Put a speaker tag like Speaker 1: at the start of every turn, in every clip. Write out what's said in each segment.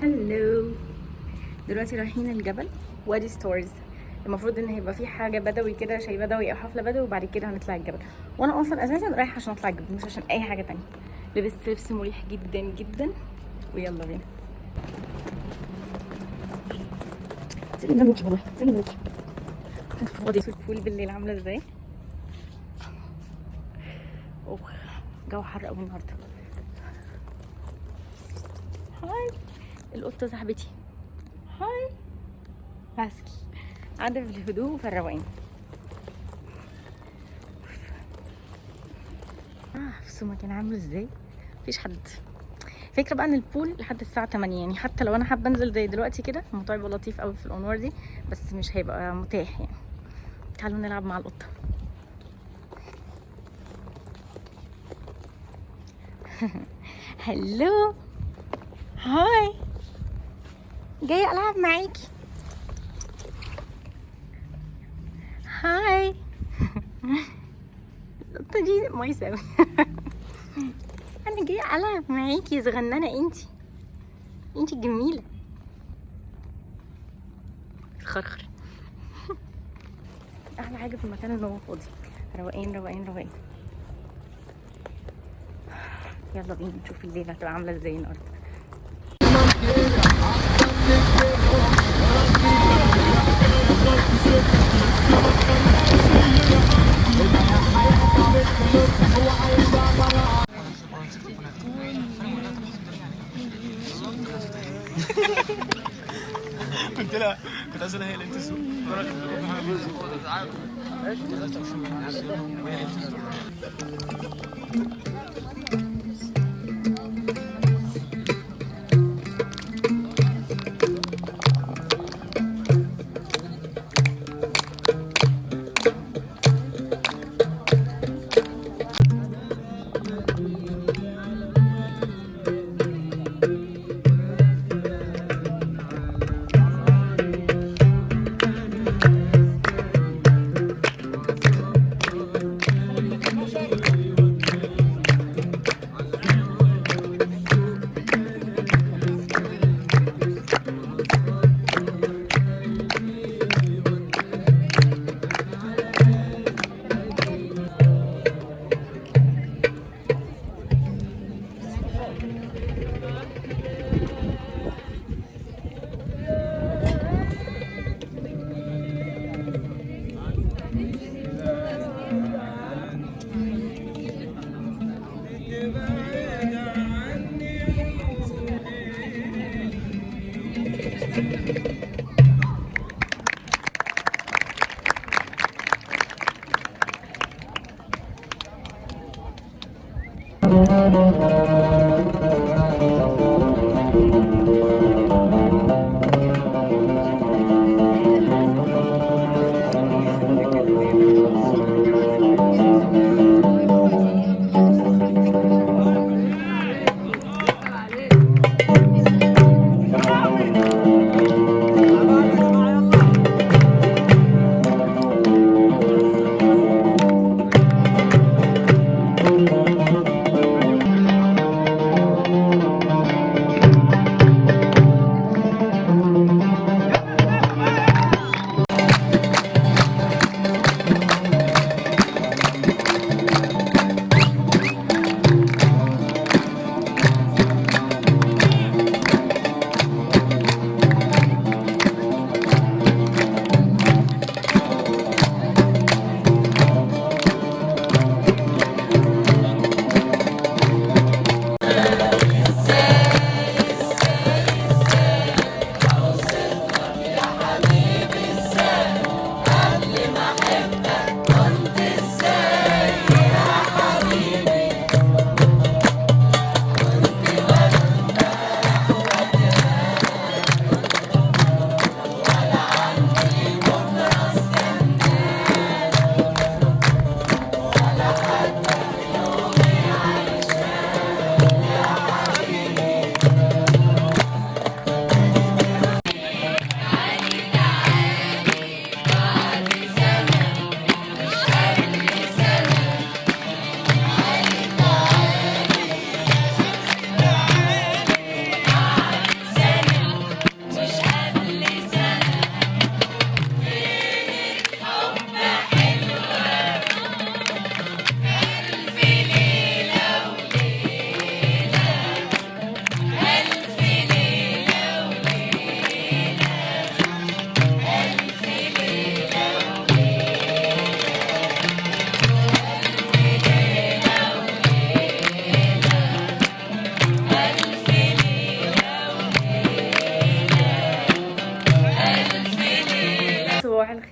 Speaker 1: Hello، دلوقتي رايحين الجبل وادي ستارز. المفروض ان هيبقى في حاجة بدوي كده، شيء بدوي او حفلة بدوي، وبعد كده هنطلع الجبل. وانا اصلا اساسا رايحة عشان اطلع الجبل، مش عشان اي حاجة تانية. لبست لبس مريح جدا جدا ويلا بينا. سلم ملوكي والله، سلم ملوكي. فاضي ال pool بالليل عامله ازاي؟ اوه، جو حر قوي النهارده. Hi، القطة صاحبتي. Hi باسكي، قاعدة في الهدوء وفي الروقان. بصوا المكان عامل ازاي، مفيش حد. فكرة بقى ان ال pool لحد الساعة 8، يعني حتى لو انا حابة انزل زي دلوقتي كده الموضوع يبقى لطيف قوي في الانوار دي، بس مش هيبقى متاح يعني. تعالوا نلعب مع القطة. Hello، hi، جاية العب معاكي. Hi، القطة دي مايسة أوي. انا جاية العب معاكي يا صغننة، انتي جميلة. خرخر. احلى حاجة في المكان ان هو فاضي، روقان روقان روقان. يلا بينا نشوف الليلة هتبقى عاملة ازاي النهاردة.
Speaker 2: كنت لا كنت عايز انا هي ليلة السوق.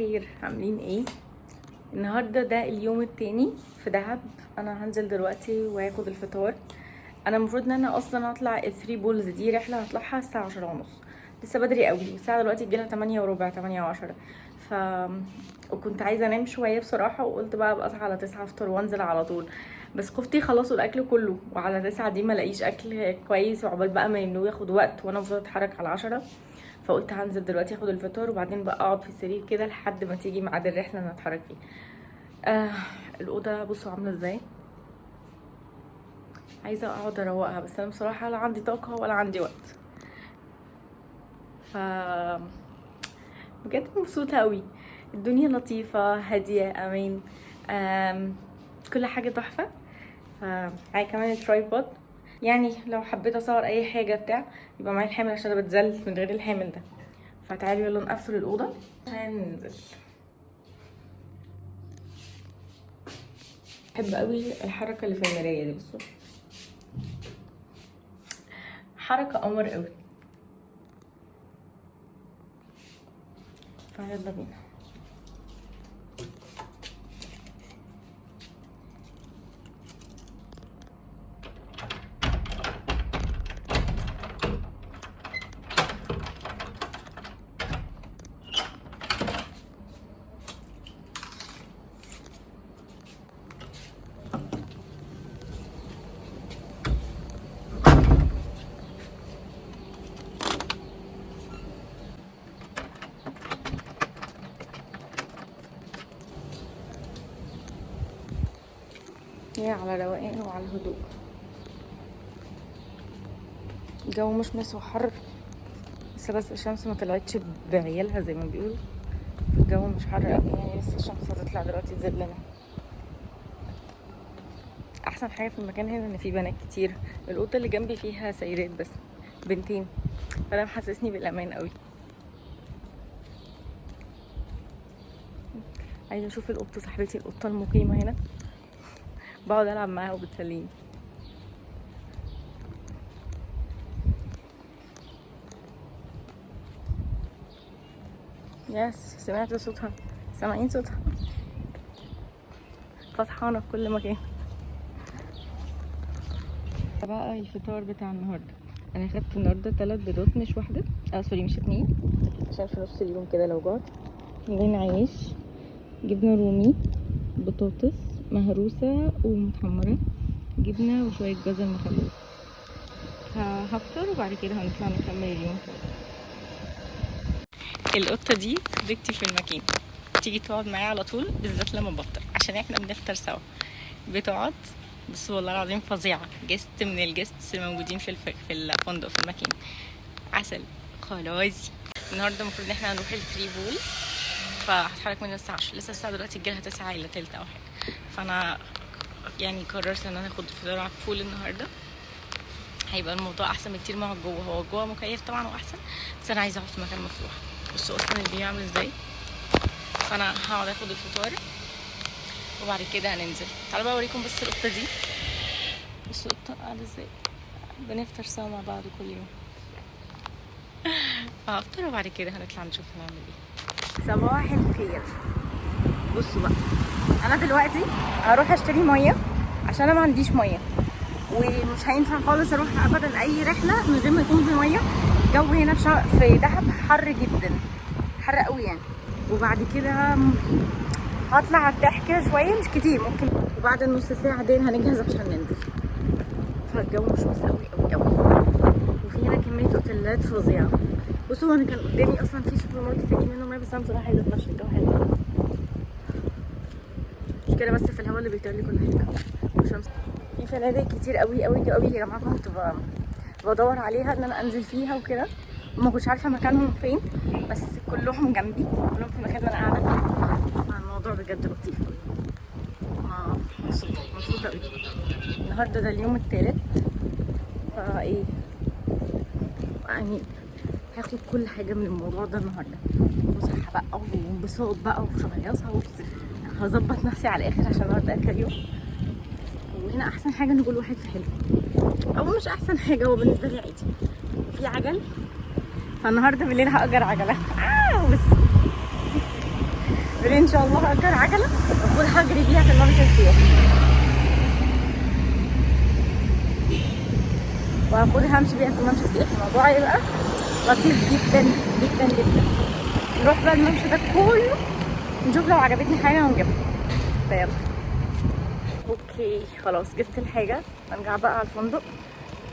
Speaker 1: الخير، عاملين ايه؟ النهارده ده اليوم التاني في دهب. انا هنزل دلوقتي وهاخد الفطار. انا المفروض ان انا اصلا هطلع ال three pools، دي رحله هطلعها الساعة 10:30، لسه بدري قوي. الساعة دلوقتي الجيلها 8:15، 8:10. وكنت عايزه انام شوية بصراحه، وقلت بقى ابقى اصحى على 9 افطر وانزل على طول، بس خفتي يخلصوا الاكل كله وعلى 9 دي ما الاقيش اكل كويس، وعقبال بقى ما يملوه ياخد وقت، وانا المفروض اتحرك على 10. فقلت هنزل دلوقتي اخد الفطار وبعدين بقى اقعد في السرير كده لحد ما تيجي ميعاد الرحلة اللي هتحرك فيه. الاوضة بصوا عامله ازاي، عايزه اقعد اروقها، بس انا بصراحة لا عندي طاقة ولا عندي وقت. ف بجد مبسوطة قوي، الدنيا لطيفة هادية امان، كل حاجة تحفة. فمعايا كمان ال tripod، يعني لو حبيت اصور اي حاجة بتاع يبقى معايا الحامل، عشان انا بتزل من غير الحامل ده. فتعالوا يلا نقفل الاوضة عشان ننزل. بحب قوي الحركة اللي في المراية دي، بصوا حركة قمر قوي. فيلا بينا. هي على روقان وعلى هدوء، الجو مشمس وحر، بس الشمس ما طلعتش بعيالها زي ما بيقولوا، الجو مش حر قوي يعني، لسه الشمس هتطلع دلوقتي تزلنا. احسن حاجة في المكان هنا ان في بنات كتير، الاوضة اللي جنبي فيها سيدات بس، بنتين، فده محسسني بالامان قوي. عايزه اشوف القطة صاحبتي، القطة المقيمه هنا، بقعد العب معاها وبتسليني. يس سمعت صوتها، سامعين صوتها، فرحانة في كل مكان. بقى الفطار بتاع النهارده، انا خدت النهارده 3 بيضات، مش واحدة، sorry مش 2، عشان في نص اليوم كده لو جعت. عندنا عيش، جبنه رومي، بطاطس مهروسه ومتحمره، جبنه وشوية جزر مخلل. هفطر وبعد كده هنطلع نكمل اليوم. القطة دي صديقتي في المكان، تيجي تقعد معايا على طول، بالذات لما بفطر عشان احنا بنفطر سوا. بتقعد، بس والله العظيم فظيعة، guest من ال guests الموجودين في الفندق في المكان، عسل خلاص. النهارده المفروض ان احنا هنروح ال three pools، فهتحرك من الساعة 10، لسه الساعة دلوقتي الجالها 8:45 او حاجة. فانا يعني قررت ان انا اخد فطار على ال pool النهارده، هيبقى الموضوع احسن بكتير ما هو جوه. هو جوه مكيف طبعا واحسن، بس انا عايزه اقعد في مكان مفتوح. بصوا اصلا ال view عامل ازاي. فانا هقعد اخد الفطار وبعد كده هننزل. تعالوا بقى اوريكم بس القطة دي. بصوا القطة قاعدة ازاي، بنفطر سوا مع بعض كل يوم. فهفطر وبعد كده هنطلع نشوف هنعمل ايه. صباح الخير. بصوا بقى، انا دلوقتي هروح اشتري مية عشان انا ما عنديش مية، ومش هينفع خالص اروح ابدا اي رحله من غير ما يكون في مية. الجو هنا في دهب حر جدا، حر قوي يعني. وبعد كده هطلع ارتاح كده شوية، مش كتير ممكن، وبعد النص ساعة دي هنجهز عشان ننزل. فالجو مش قوي قوي قوي، وفي هنا كمية اوتيلات فظيعة. بصوا انا كان قدامي اصلا في سوبر ماركت اجيب منه مية، بس انا بصراحة عايزه اتمشى، الجو حلو. مشكلة بس في الهواء اللي بيطير لي كل حاجة والشمس. في فنادق كتير قوي قوي قوي يا جماعة، كنت بدور عليها ان انا انزل فيها وكده، وما كنتش عارفه مكانهم فين، بس كلهم جنبي، كلهم في المكان اللي انا قاعدة فيه. الموضوع بجد لطيف قوي، مبسوطة مبسوطة قوي. النهارده ده اليوم الثالث، فايه يعني هاخد كل حاجة من الموضوع ده النهارده، فسحة بقى وانبساط بقى وشهيصه، هظبط نفسي على الاخر عشان النهارده اخر يوم. وهنا احسن حاجة ان كل واحد في حاله، او مش احسن حاجة، هو بالنسبة لي عادي. في عجل، فالنهارده بالليل هاجر عجله. بس ان شاء الله هأجر عجله واخدها اجري بيها في الممشى السياحي، وهاخدها امشي بيها في الممشى السياحي. الموضوع هيبقى لطيف جدا جدا جدا. نروح بقى الممشى ده كله نشوف لو عجبتني حاجة ونجيبها. فيلا okay خلاص جبت الحاجه، نرجع بقى على الفندق.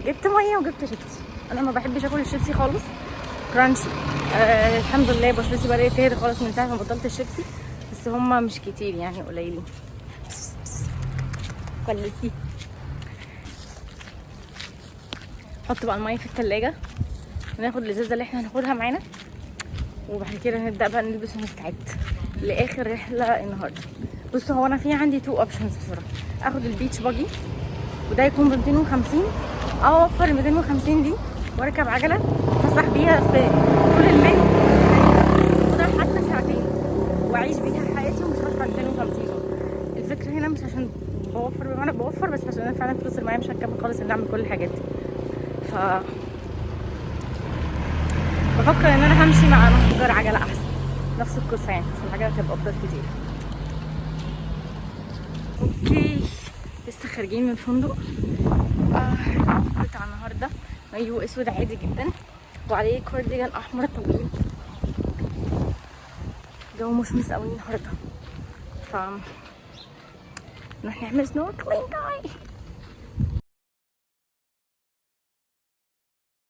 Speaker 1: جبت مية وجبت شيبسي. انا ما بحبش اكل الشيبسي خالص crunchy. الحمد لله بشرتي بدات تهدى خالص من ساعة ما بطلت الشيبسي، بس هما مش كتير يعني، قليلين. كواليتي. حط بقى المية في التلاجة وناخد الازازه اللي احنا هناخدها معانا، وبعد كده نبدا بقى نلبس ونستعد لاخر رحله النهارده. بصوا هو انا في عندي two options بصراحه، اخد ال beach buggy وده يكون ب 250، او اوفر ال 250 دي واركب عجله اتفسح بيها في طول الليل، اخدها حتى ساعتين واعيش بيها حياتي ومش هدفع 250 دول. الفكرة هنا مش عشان بوفر، بمعنى بوفر، بس عشان انا فعلا الفلوس اللي معايا مش هتكمل خالص ان اعمل كل الحاجات دي. ف بفكر ان انا همشي مع مأجر عجله احسن، نفس القصة يعني، بس العجلة هتبقى افضل كتير. okay لسه خارجين من الفندق. بتاع النهارده مايو اسود عادي جدا وعليه كارديجان احمر طويل. جو مشمس قوي النهارده، ف نروح نعمل snorkeling.